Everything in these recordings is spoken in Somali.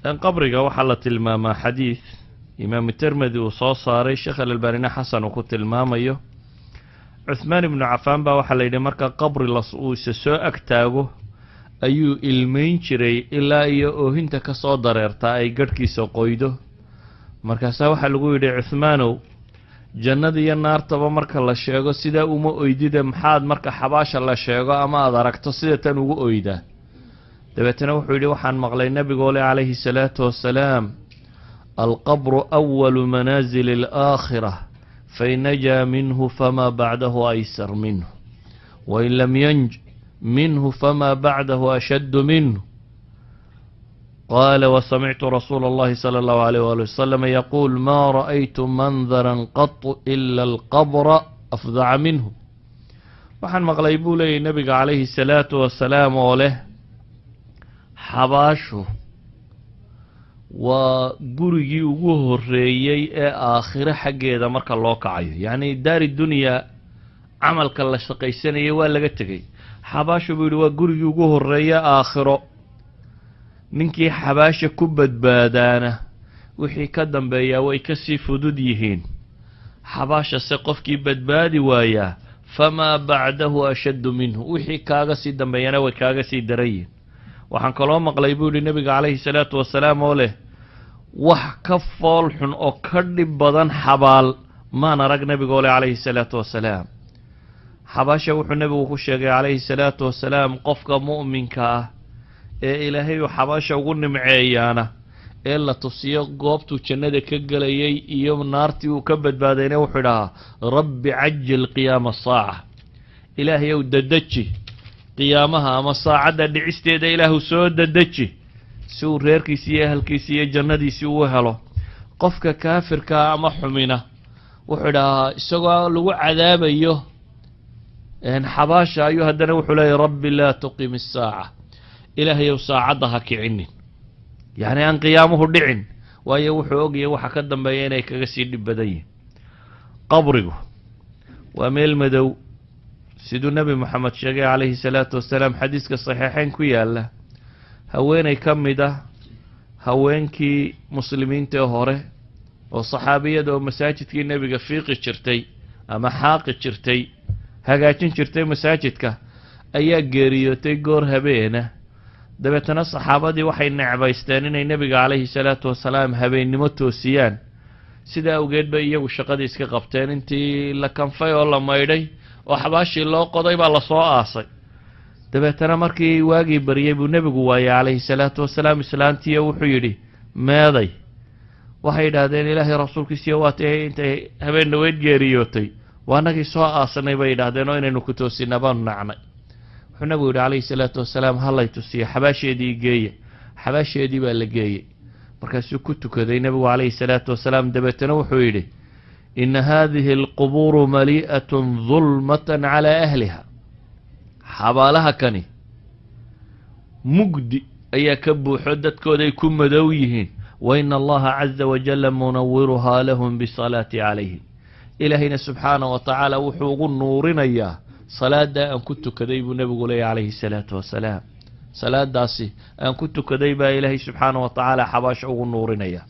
Qabriga waxaa la tilmaamaa xadiid Imaamu Termedi uu soo saaray, Sheekh Alalbanina xasan uu ku tilmaamayo. Cuthmaan Ibnu Cafaan baa waxaa la yidhi marka qabri las uu isa soo agtaago ayuu ilmeyn jiray ilaa iyo oohinta ka soo dareertaa ay garhkiisa qoydo. Markaasaa waxaa lagu yidhi, Cuthmaanow, jannada iyo naartaba marka la sheego sidaa uma oydide, maxaad marka xabaasha la sheego ama aada aragto sida tan ugu oydaa? Dabeetana wuxuu yidhi, waxaan maqlay nebigoo leh calayhi salaatu wassalaam, alqabru awalu manaasili alaakhira, fain najaa minhu famaa bacdahu aysar minhu, wain lam yanj minhu famaa bacdahu ashaddu minhu. Qaala wasamictu rasuula اllahi salى allahu alayh wali wasalam yaquul, ma ra'aytu mandara qat ila alqabra afdaca minhu. Waxaan maqlay, buu leeyahy, nebiga calayhi salaatu wasalaam oo leh, xabaashu waa gurigii ugu horeeyey ee aakhiro xaggeeda marka loo kacayo. Yacni daari dunyaa camalka la shaqaysanayay waa laga tegey. Xabaashu, buu yidhi, waa gurigii ugu horeeye aakhiro. Ninkii xabaasha ku badbaadaana wixii ka dambeeyaa way kasii fudud yihiin. Xabaashase qofkii badbaadi waayaa, famaa bacdahu ashaddu minhu, wixii kaaga sii dambeeyana way kaaga sii daran yihiin. Waxaan kaloo maqlay, buu yidhi, nebiga calayhi salaatu wasalaam oo leh, wax ka fool xun oo ka dhib badan xabaal maan arag. Nebigoo leh calayhi salaatu wasalaam, xabaasha wuxuu nebigu ku sheegay calayhi salaatu wasalaam, qofka mu'minka ah ee Ilaahay uu xabaasha ugu nimceeyaana ee la tusiyo goobtuu jannada ka gelayay iyo naartii uu ka badbaadayna, wuxuu idhahaa, rabbi cajil qiyaama asaaca, Ilaahay ow dadeji qiyaamaha ama saacadda dhicisteeda, Ilaahu soo dadeji, si uu reerkiisi iyo ahalkiisi iyo jannadiisii uu helo. Qofka kaafirkaa ama xumina wuxuu idhahaa, isagoo lagu cadaabayo xabaasha ayuu haddana wuxuu leeyahy, rabbi laa tuqim isaaca, Ilaahayow saacadda ha kicinin, yacni aan qiyaamuhu dhicin. Waayo, wuxuu ogyahay waxa ka dambeeya inay kaga sii dhib badan yihin. Qabrigu waa meel madow, siduu Nebi Moxamed sheegay calayhi salaatu wasalaam xadiiska saxiixeyn ku yaala. Haweeney ka mid ah haweenkii muslimiinta hore oo saxaabiyada oo masaajidkii nebiga fiiqi jirtay ama xaaqi jirtay, hagaajin jirtay masaajidka, ayaa geeriyootay goor habeena. Dabeetana saxaabadii waxay necbaysteen inay nebiga calayhi salaatu wasalaam habeennimo toosiyaan. Sidaa awgeed bay iyagu shaqadii iska qabteen. Intii la kanfay oo la maydhay oo xabaashii loo qoday baa lasoo aasay. Dabeetana markii waagii baryey buu nebigu waayey calayhi salaatu wasalaam islaantiiyo. Wuxuu yidhi, meeday? Waxay yidhaahdeen, Ilaahay rasuulkiisiyo, waa tahay intay habeen dhaweyd geeriyootay, waa anagii soo aasanay, bay yidhahdeen, oo inaynu ku toosinaa baanu nacnay. Wuxuu nabigu yidhi calayhi salaatu wasalaam, hallay tusiya xabaasheedii, geeya. Xabaasheedii baa la geeyey. Markaasuu ku tukaday nebigu calayhi salaatu wasalaam. Dabeetana wuxuu yidhi, ina hadihi alqubuuru malii'atun dulmatan calaa ahliha, xabaalaha kani mugdi ayaa ka buuxo, dadkooday ku madow yihiin. Wa ina Allaha caza wajala munawiruhaa lahum bisalaati calayhim, Ilaahayna subxaana wa tacaala wuxuu ugu nuurinayaa salaada aan ku tukaday, buu nebigu leeyahy calayhi salaatu wasalaam. Salaadaasi aan ku tukaday baa Ilaahay subxaana wa tacaala xabaasho ugu nuurinaya.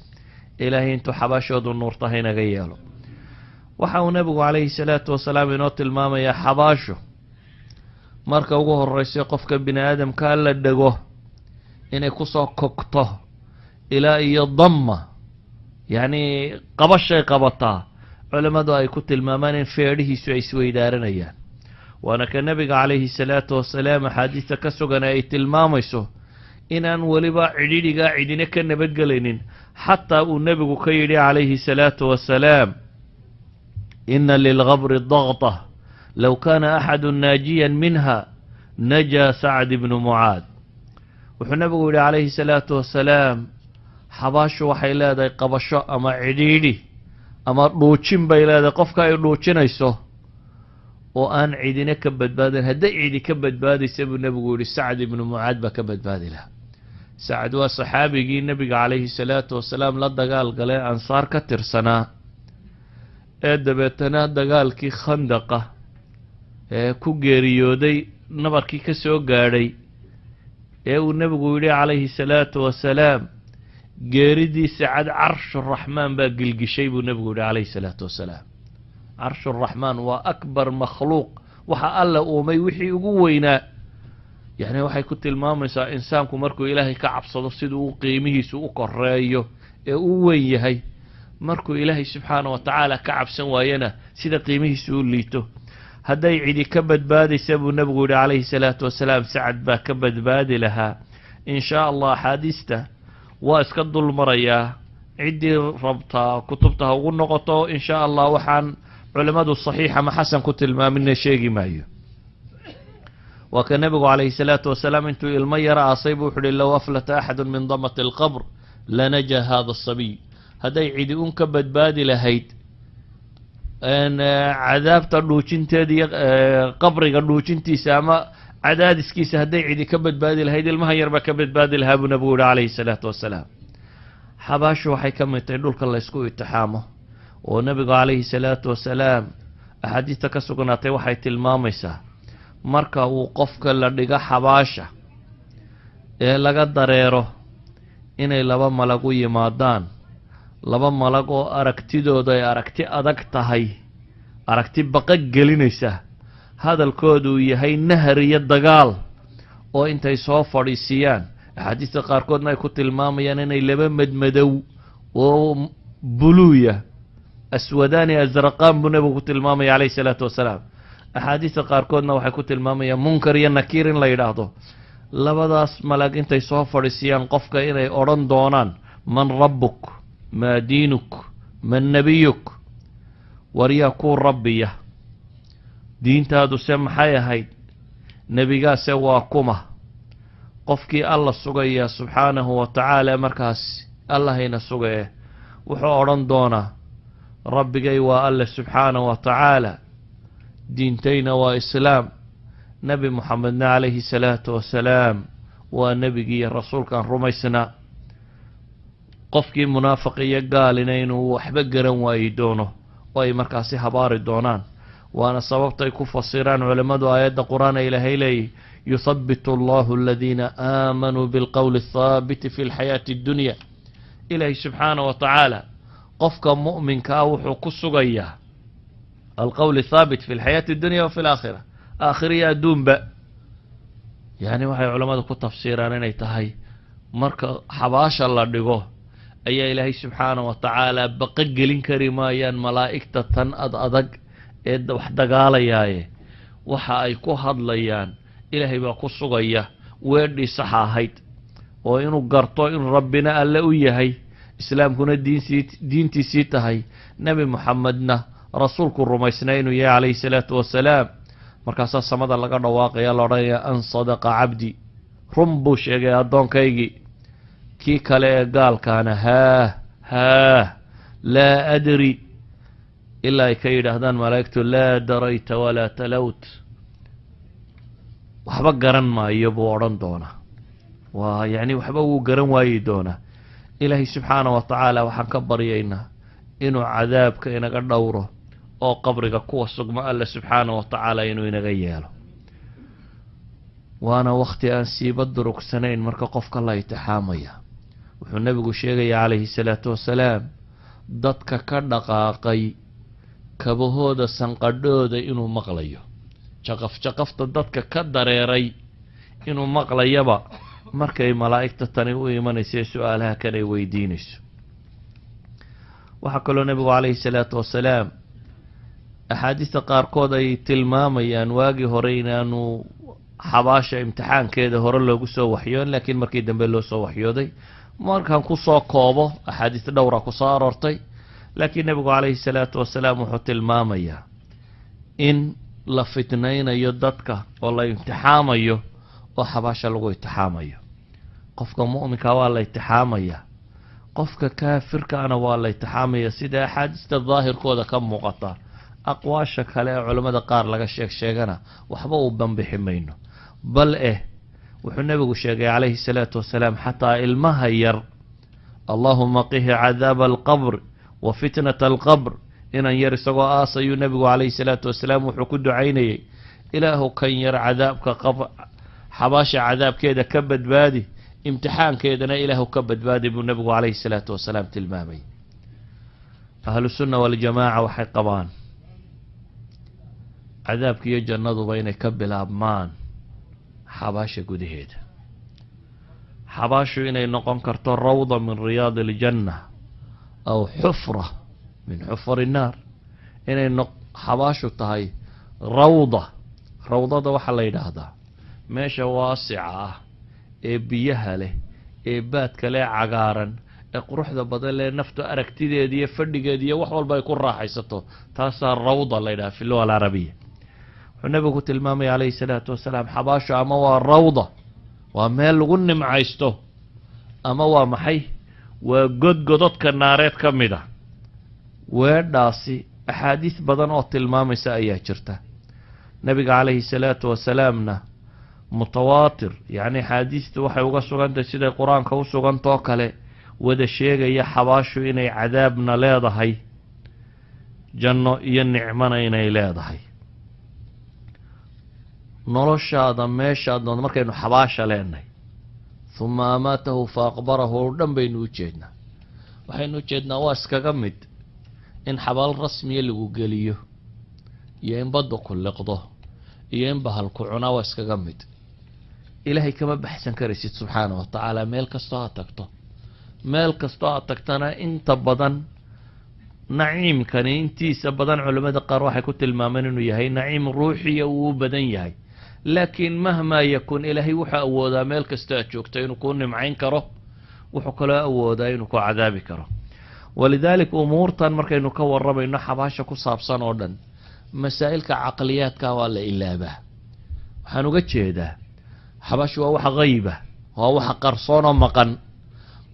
Ilaahay intuu xabaashoodu nuurta haynaga yeelo. Waxa uu nebigu calayhi salaatu wasalaam inoo tilmaamayaa, xabaasho marka ugu horeysa qofka bini aadamkaa la dhego inay kusoo kogto ilaa iyo damma, yacni qabashay qabataa. Culimmadu ay ku tilmaamaan in feedhihiisu ay isweydaaranayaan, waana ka nebiga calayhi salaatu wasalaam axaadiista ka sugan ay tilmaamayso inaan weliba cidhidhigaa cidina ka nabadgelaynin, xataa uu nebigu ka yidhi calayhi salaatu wasalaam, ina lilgabri dagta, low kaana axadu naajiyan minha najaa Sacd ibnu Mucaad. Wuxuu nebigu yidhi calayhi salaatu wasalaam, xabaashu waxay leedahay qabasho ama cidhiidhi ama dhuujin bay leedahay, qofka ay dhuujinayso oo aan cidina ka badbaadin. Hadday cidi ka badbaadaysa, buu nebigu yidhi, Sacd ibnu Mucaad baa ka badbaadi lahaa. Sacd waa saxaabigii nebiga calayhi salaatu wasalaam la dagaal galay, Ansaar ka tirsanaa, ee dabeetana dagaalkii Khandaqa ee ku geeriyooday nabarkii ka soo gaadhay, ee uu nebigu yidhi calayhi salaatu wasalaam, Geeridii Sacad Carshuraxmaan baa gilgishay, buu nebigu yihi calayhi salaatu wasalaam. Carshuraxmaan waa akbar makhluuq, waxa Alla uumay wixii ugu weynaa. Yacni waxay ku tilmaamaysaa insaanku markuu Ilaahay ka cabsado siduu u qiimihiisu u koreeyo ee u weyn yahay, markuu Ilaahay subxaana wa tacaala ka cabsan waayana sida qiimihiisu u liito. Hadday cidi ka badbaadaysa, buu nebigu yihi calayhi salaatu wasalaam, Sacad baa ka badbaadi lahaa, in shaa Allah. Axaadiista waa iska dul marayaa, ciddii rabtaa kutubta ha ugu noqoto, in shaa Allah. Waxaan culimmadu saxiix ama xasan ku tilmaamina sheegi maayo. Waa ka nebigu calayhi salaatu wasalaam intuu ilmo yaro aasay buu wuxu uhi: "Low aflata axadu min damati alqabr lanaja hada asabiy." Hadday cidi un ka badbaadi lahayd cadaabta dhuujinteeda iyo qabriga dhuujintiisa ama cadaadiskiisa, hadday cidi ka badbaadi lahayd, ilmahan yar baa ka badbaadi lahaa, buu nebigu yihi calayhi salaatu wasalaam. Xabaashu waxay ka mid tahay dhulka laysku itixaamo, oo nebigu calayhi salaatu wasalaam axaadiista ka sugnaatay waxay tilmaamaysaa marka uu qofka la dhigo xabaasha ee laga dareero inay laba malag u yimaadaan, laba malag oo aragtidooda ay aragti adag tahay, aragti baqa gelinaysa, hadalkoodu yahay nahar iyo dagaal, oo intay soo fadhiisiiyaan, axaadiista qaarkoodna ay ku tilmaamayaan inay laba madmadow oo buluuya, aswadaani asraqaan buu nebigu ku tilmaamaya calayhi salaatu wasalaam. Axaadiista qaarkoodna waxay ku tilmaamayaan Munkar iyo Nakiir in la yidhaahdo. Labadaas malag intay soo fadhiisiyaan qofka inay odhan doonaan: "Man rabbuk? Maa diinuk? Man nebiyuk?" Waryaa kuu rabbiya? Diintaadu se maxay ahayd? Nebigaase waa kuma? Qofkii Alla sugaya subxaanahu wa tacaala, markaas Allahayna sugaye, wuxuu odhan doonaa: "Rabbigay waa Alle subxaanahu wa tacaala, diintayna waa Islaam, Nebi Moxamedna calayhi salaatu wasalaam waa nebigii iyo rasuulkaan rumaysnaa." Qofkii munaafiq iyo gaalina inuu waxba garan waayi doono oo ay markaasi habaari doonaan. Waana sababtay ku fasiraan culimmadu aayadda Qur-aan ee Ilaahay leeyahy: "Yuthabitu Allahu aladiina aamanuu bilqowli athaabiti fi lxayaati addunya." Ilaahay subxaana wa tacaala qofka mu'minka ah wuxuu ku sugayaa alqowl thaabit fi lxayaati addunya wa fi alaakhira, aakhira iyo adduunba. Yani waxay culammadu ku tafsiiraan inay tahay marka xabaasha la dhigo ayaa Ilaahay subxaana wa tacaala baqa gelin kari maayaan malaa'igta tan ad adag ee wax dagaalayaaye. Waxa ay ku hadlayaan Ilaahay baa ku sugaya weedhii saxa ahayd, oo inuu garto in Rabbina Alle u yahay, Islaamkuna diinsii diintiisii tahay, Nebi Moxamedna rasuulku rumaysnaa inuu yahay calayhi salaatu wasalaam. Markaasaa samada laga dhawaaqaya, la odhanaya: "An sadaqa cabdi, run buu sheegay addoonkaygii." Kii kale ee gaalkaana: "Haah, haah, laa adri," ilaa ay ka yidhaahdaan malaa'igtu: "Laa darayta walaa talowt." Waxba garan maayo, buu odhan doonaa. Waa yacni waxba wuu garan waayi doonaa. Ilaahay subxaana wa tacaala waxaan ka baryaynaa inuu cadaabka inaga dhowro oo qabriga kuwa sugma Alle subxaana wa tacaala inuu inaga yeelo. Waana wakhti aan siiba durugsanayn marka qofka la itixaamaya. Wuxuu nebigu sheegaya calayhi salaatu wasalaam dadka ka dhaqaaqay kabahooda sanqadhooda inuu maqlayo, jaqaf jaqafta dadka ka dareeray inuu maqlayaba markay malaa'igta tani u imanayso ee su-aalaha kanay weydiinayso. Waxaa kaloo nebigu calayhi salaatu wasalaam axaadiista qaarkood ay tilmaamayaan waagii hore inaanu xabaasha imtixaankeeda hore loogu soo waxyoon, laakiin markii dambe loo soo waxyooday. Markaan kusoo koobo, axaadiis dhowra ku soo aroortay, laakiin nebigu calayhi salaatu wasalaam wuxuu tilmaamayaa in la fitnaynayo dadka oo la imtixaamayo oo xabaasha lagu itixaamayo. Qofka mu'minka waa la itixaamaya, qofka kaafirkaana waa la itixaamaya, sida axaadiista daahirkooda ka muuqata. Aqwaasha kale ee culammada qaar laga sheeg sheegana waxba uu banbixi mayno. Bal wuxuu nebigu sheegay calayhi salaatu wasalaam xataa ilmaha yar: "Allahuma qihi cadaaba alqabr wa fitnata alqabr." Inan yar isagoo aasayuu nebigu calayhi salaatu wasalaam wuxuu ku ducaynayay: "Ilaahu, kan yar cadaabka xabaasha cadaabkeeda ka badbaadi." Imtixaankeedana Ilaahu ka badbaaday, buu Nebigu calayhi salaatu wasalaam tilmaamay. Ahlusunna waljamaaca waxay qabaan cadaabka iyo jannaduba inay ka bilaabmaan xabaasha gudaheeda, xabaashu inay noqon karto rawda min riyaadi aljanna aw xufra min xufari innaar, inay xabaashu tahay rawda. Rawdada waxaa la yidhaahdaa meesha waasica ah ee biyaha leh, ee baadka leh, cagaaran, ee quruxda badan leh, naftu aragtideeda iyo fadhigeeda iyo wax walba ay ku raaxaysato. Taasaa rawda la yidhaha fi luga alcarabiya. Wuxuu Nebigu ku tilmaamaya calayhi salaatu wasalaam, xabaashu ama waa rawda, waa meel lagu nimcaysto, ama waa maxay? Waa godgododka naareed ka mid a. Weedhaasi axaadiis badan oo tilmaamaysa ayaa jirta. Nebiga calayhi salaatu wasalaamna mutawaatir, yacni axaadiistu waxay uga sugantahay siday Qur-aanka u sugantoo kale, wada sheegaya xabaashu inay cadaabna leedahay, janno iyo nicmona inay leedahay. Noloshaada meeshaad nood, markaynu xabaasha leenahay, huma amaatahu fa aqbarahu oo dhan baynu u jeednaa. Waxaynu u jeednaa waa iskaga mid in xabaal rasmiya lagu geliyo iyo in badda ku liqdo iyo in bahal ku cunaa, waa iskaga mid. Ilaahay kama baxsan karaysid subxaana wa tacaala. Meel kastoo aad tagto, meel kastoo aad tagtana, inta badan naciimkani, intiisa badan culimmada qaar waxay ku tilmaameen inuu yahay naciim ruuxiya uu u badan yahay, laakiin mahmaa yakun, Ilaahay wuxuu awoodaa meel kastoo aad joogto inuu kuu nimcayn karo, wuxuu kaloo awoodaa inuu ku cadaabi karo. Walidaalika umuurtan markaynu ka warramayno xabaasha ku saabsan oo dhan, masaa'ilka caqliyaadka waa la ilaabaa. Waxaan uga jeedaa, xabaashu waa wax hayba, waa wax qarsoon oo maqan.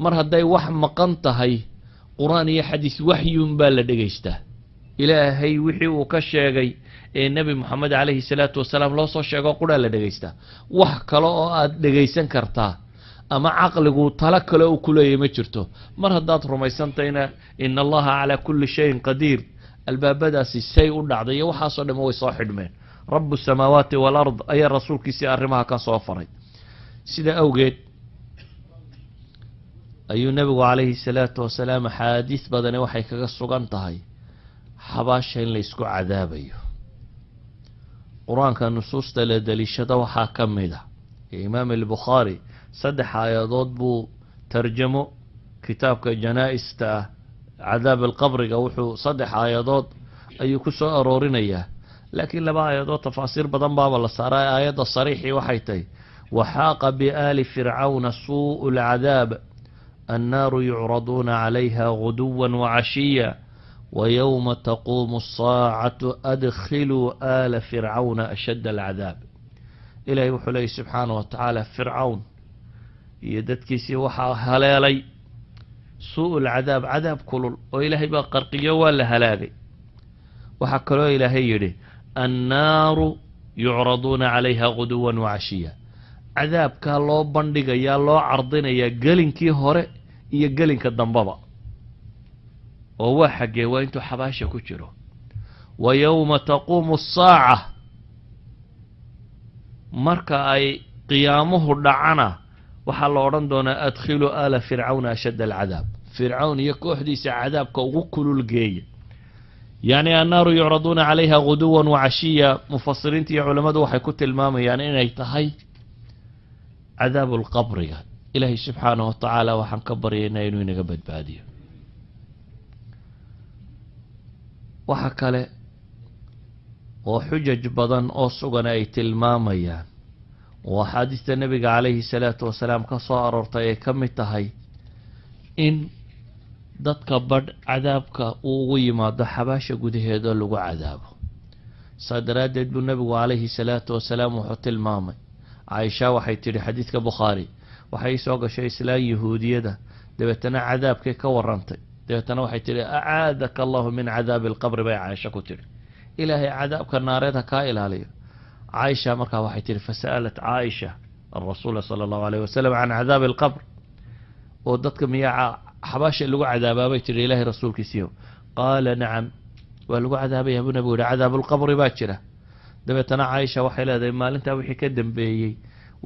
Mar hadday wax maqan tahay, Qur-aan iyo xadiis waxyun baa la dhegaystaa. Ilaahay wixii uu ka sheegay ee Nebi Moxamed calayhi salaatu wasalaam loo soo sheego quraa la dhegaystaa. Wax kale oo aad dhegaysan kartaa ama caqligu talo kale uu ku leeyahy ma jirto. Mar haddaad rumaysantayna ina Allaha calaa kulli shayin qadiir, albaabadaasi say u dhacday iyo waxaasoo dham way soo xidhmeen. Rabu samaawaati waalard ayaa rasuulkiisii arrimaha ka soo faray. Sida awgeed ayuu Nebigu calayhi salaatu wasalaam, axaadiis badani waxay kaga sugan tahay xabaasha in la isku cadaabayo. Qur-aanka nusuusta la daliishada waxaa ka mid a, Imaam Albukhaari saddex aayadood buu tarjamo kitaabka janaa-ista ah, cadaab alqabriga, wuxuu saddex aayadood ayuu ku soo aroorinayaa, laakiin laba aayadood tafaasiir badan baaba la saaraa. Aayadda sariixii waxay tahay: waxaaqa biaali fircawna suuءu alcadaab, annaaru yucraduuna calayha guduwa wacashiya, wayowma taquumu asaacatu adkhiluu aala fircawna ashadd alcadaab. Ilahay wuxuu leeyay subxaana wa tacaala, Fircawn iyo dadkiisii waxaa haleelay suu lcadaab, cadaab kulul, oo Ilaahay baa qarqiyo, waa la halaagay. Waxaa kaloo Ilaahay yidhi: annaaru yucraduuna calayha guduwan wacashiya. Cadaabkaa loo bandhigayaa, loo cardinayaa gelinkii hore iyo gelinka dambaba, oo waa xaggee? Waa intuu xabaasha ku jiro. Wa yowma taquumu asaaca, marka ay qiyaamuhu dhacana, waxaa la odhan doonaa: adkhiluu aala fircawna ashadd alcadaab. Fircawn iyo kooxdiisa cadaabka ugu kulul geeya. Yacni annaaru yucraduuna calayha guduwan wacashiya, mufasiriinta iyo culammadu waxay ku tilmaamayaan inay tahay cadaabu lqabriga. Ilaahay subxaanah wa tacaala waxaan ka baryaynaa inuu inaga badbaadiyo. Waxa kale oo xujaj badan oo sugan ay tilmaamayaan, oo axaadiista Nebiga calayhi salaatu wasalaam ka soo aroortay ay ka mid tahay, in dadka badh cadaabka uu ugu yimaado xabaasha gudaheeda lagu cadaabo. Saa daraaddeed buu Nebigu calayhi salaatu wasalaam wuxuu tilmaamay, Caaisha waxay tidhi, xadiidka Bukhaari, waxay soo gashay islaan Yahuudiyada, dabeetana cadaabkay ka warantay. Dabeetana waxay tidhi: acaadaka Allahu min cadaabi alqabri, bay Caaisha ku tidhi, Ilaahay cadaabka naareed ha kaa ilaaliyo. Caaisha markaa waxay tihi: fasa'alat Caaisha arasuula sala Allahu alayh wasalam can cadaabi alqabr, oo dadka miyaa xabaasha lagu cadaabaa, bay tihi, Ilahay rasuulkiisiiyo. Qaala nacam, waa lagu cadaabaya, buu Nabigu yihi, cadaabulqabri baa jira. Dabeetana Caaisha waxay leedahay, maalintaa wixii ka dambeeyey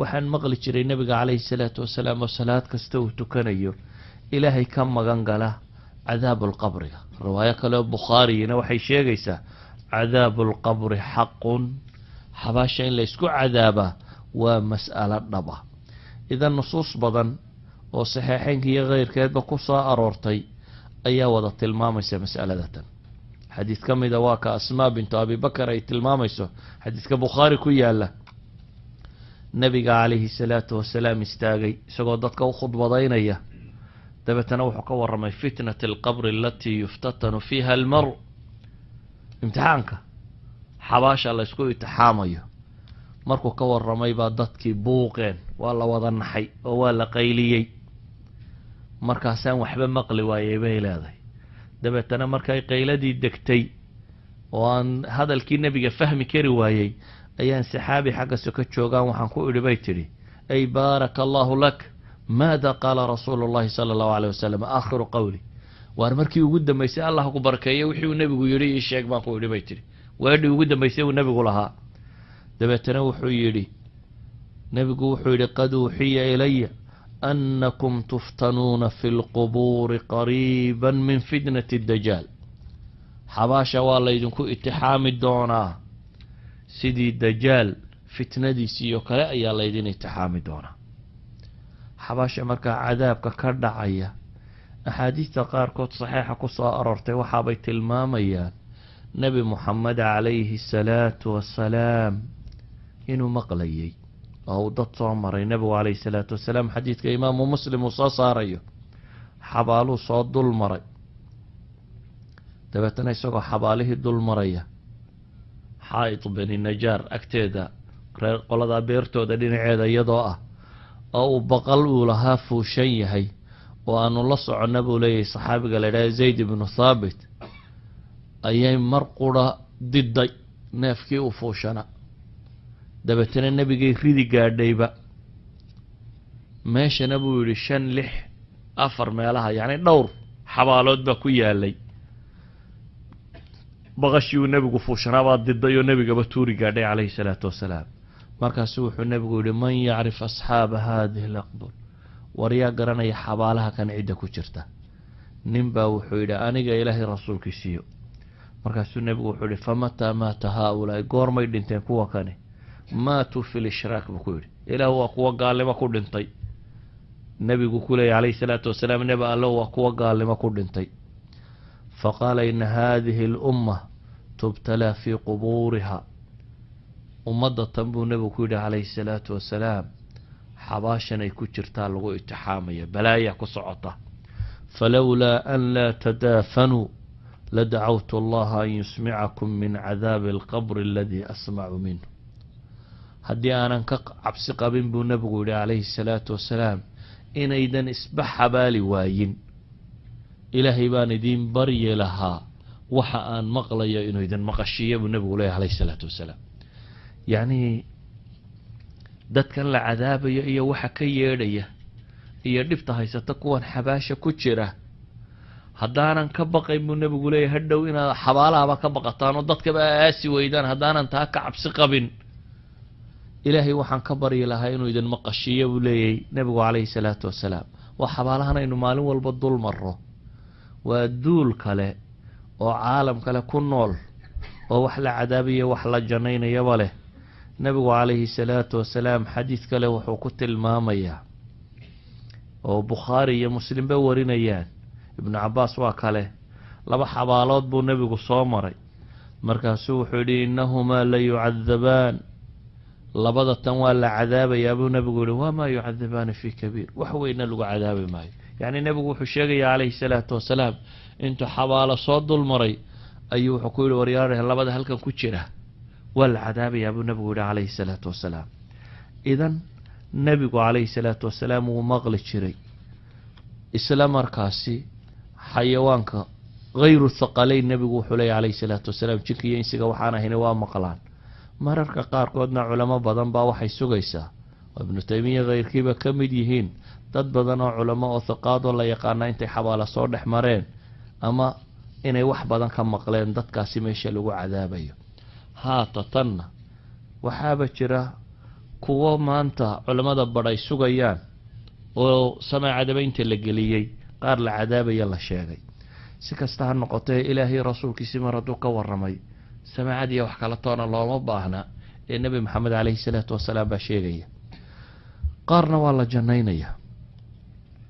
Waxaan maqli jiray Nebiga calayhi salaatu wasalaam oo salaad kasta uu tukanayo Ilaahay ka magan gala cadaabulqabriga. Riwaayo kale oo Bukhaariyina waxay sheegaysaa cadaabulqabri xaqun, xabaasha in la isku cadaabaa waa mas'alo dhaba. Idan nusuus badan oo saxiixeynka iyo keyrkeedba ku soo aroortay ayaa wada tilmaamaysa mas'alada tan. Xadiid ka mida waa ka Asmaa bintu Abi Bakar ay tilmaamayso, xadiidka Bukhaari ku yaala. Nebiga calayhi salaatu wasalaam istaagay isagoo dadka u khudbadaynaya, dabeetana wuxuu ka warramay fitnat alqabri alatii yuftatanu fiiha almar, imtixaanka xabaasha la ysku itixaamayo. Markuu ka warramay baa dadkii buuqeen, waa la wada naxay oo waa la qayliyey. Markaasaan waxba maqli waayey, bay leedahay. Dabeetana markay qayladii degtay oo aan hadalkii Nebiga fahmi kari waayey, ayaan saxaabi xagga soka joogaan waxaan ku idhi, bay tidhi, "Ay baaraka allahu lak, maada qaala rasuulu llahi sala allahu aleyh wasalam aakhiru qowli?" Waar markii ugu dambaysay, Allah ku barkeeye, wixii uu Nebigu yidhi ii sheeg, baan ku idhi, bay tidhi, weedhii ugu dambaysay uu Nebigu lahaa. Dabeetana wuxuu yidhi Nebigu, wuxuu yidhi: "Qad uuxiya ilaya anakum tuftanuuna fi lqubuuri qariiba min fitnati dajaal." Xabaasha waa laydinku itixaami doonaa, sidii Dajaal fitnadiisiiyo kale ayaa laydin itixaami doonaa. Xabaasha markaa cadaabka ka dhacaya, axaadiista qaarkood saxiixa ku soo aroortay waxaabay tilmaamayaan Nebi Moxamed calayhi salaatu wasalaam inuu maqlayay oo uu dad soo maray Nebigu calayhi salaatu wasalaam. Xadiidka Imaamu Muslim uu soo saarayo, xabaaluu soo dul maray. Dabeetana isagoo xabaalihii dul maraya Xaa'id Bani Najaar agteeda, reer qoladaa beertooda dhinaceeda, iyadoo ah oo uu baqal uu lahaa fuushan yahay oo aanu la soconna, buu leeyahay saxaabiga la idhaha Zayd ibnu Thaabit, ayay mar qura diday neefkii uu fuushana. Dabeetana Nebigay ridi gaadhayba meeshana, buu yidhi, shan, lix, afar meelaha, yacni dhowr xabaalood baa ku yaalay. Baqashii uu Nebigu fuushanaabaa diday oo Nebigaba tuuri gaadhay calayhi salaatu wasalaam. Markaasu wuxuu Nebigu yihi: "Man yacrif asxaaba hadihi alaqbur?" War yaa garanaya xabaalaha kan cidda ku jirta? Nin baa wuxuu yidhi: "Aniga, Ilaahay rasuulkiisiiyo." Markaasuu Nebigu wuxuu yihi: "Famataa maata haaulaai? Goormay dhinteen kuwa kani?" "Maatuu fi lishraak," buu ku yidhi. "Ilaah, waa kuwa gaalnimo ku dhintay," Nebigu ku leeyay calayhi salaatu wasalaam. "Nebi Allo, waa kuwa gaalnimo ku dhintay." Faqaala: "Ina hadihi alumma tubtalaa fii qubuuriha." Ummadda tan, buu Nebigu ku yidhi calayhi salaatu wasalaam, xabaashan ay ku jirtaa lagu itixaamaya, balaaya ku socota. "Falowlaa an laa tadaafanuu ladacawtu allaha an yusmicakum min cadaabi alqabri aladii asmacu minhu. Haddii aanan ka cabsi qabin, buu Nebigu yihi calayhi salaatu wasalaam, inaydan isba xabaali waayin, Ilaahay baan idiin baryi lahaa waxa aan maqlayo inuu idin maqashiiyo, buu Nebigu leeyahy calayhi salaatu wasalaam. Yacnii dadkan la cadaabayo iyo waxa ka yeedhaya iyo dhibta haysata kuwan xabaasha ku jira, haddaanan ka baqayn, buu Nebigu leeyahy, hadhow inaad xabaalahaba ka baqataan oo dadkaba aasi weydaan, haddaanan taa ka cabsi qabin, Ilaahay waxaan ka baryi lahaa inuu idin maqashiiyo, buu leeyahy Nebigu calayhi salaatu wasalaam. Waa xabaalahan aynu maalin walba dul marro, waa duul kale oo caalam kale ku nool oo wax la cadaabayo, wax la jannaynayaba leh. Nebigu calayhi salaatu wasalaam xadiid kale wuxuu ku tilmaamayaa oo Bukhaari iyo Muslimba warinayaan, Ibnu Cabaas waa kale, laba xabaalood buu Nebigu soo maray. Markaasuu wuxuu yidhi: "Innahumaa la yucadabaan." Labada tan waa la cadaabayaa, buu Nebigu yihi. "Wamaa yucadabaani fii kabiir." Wax weynna lagu cadaabi maayo. Yacni Nebigu wuxuu sheegaya calayhi salaatu wasalaam, intuu xabaalo soo dul maray ayuu wuxuu ku yihi: "Waryaarah, labada halkan ku jira waa la cadaabayaa," buu Nebigu yihi calayhi salaatu wasalaam. Idan Nebigu calayhi salaatu wasalaam wuu maqli jiray. Isla markaasi xayawaanka hayru thaqaleyn, Nebigu wuxuu leeyay calayhi salaatu wasalaam, jinka iyo insiga waxaan ahayna waa maqlaan. Mararka qaarkoodna culamo badan baa waxay sugaysaa, oo Ibnu Taymiya keyrkiiba ka mid yihiin, dad badan oo culamo oo hiqaadoo la yaqaana intay xabaalo soo dhex mareen ama inay wax badan ka maqleen dadkaasi meesha lagu cadaabayo. Haata tanna waxaaba jira Kuwo maanta culammada badh ay sugayaan oo samaacadaba inta la geliyey qaar la cadaabaya la sheegay. Si kasta ha noqotee, Ilaahay rasuulkiisii mar hadduu ka waramay, samaacad iyo wax kala toona looma baahna ee Nebi Maxamed caleyhi salaatu wasalaam baa sheegaya. Qaarna waa la jannaynaya.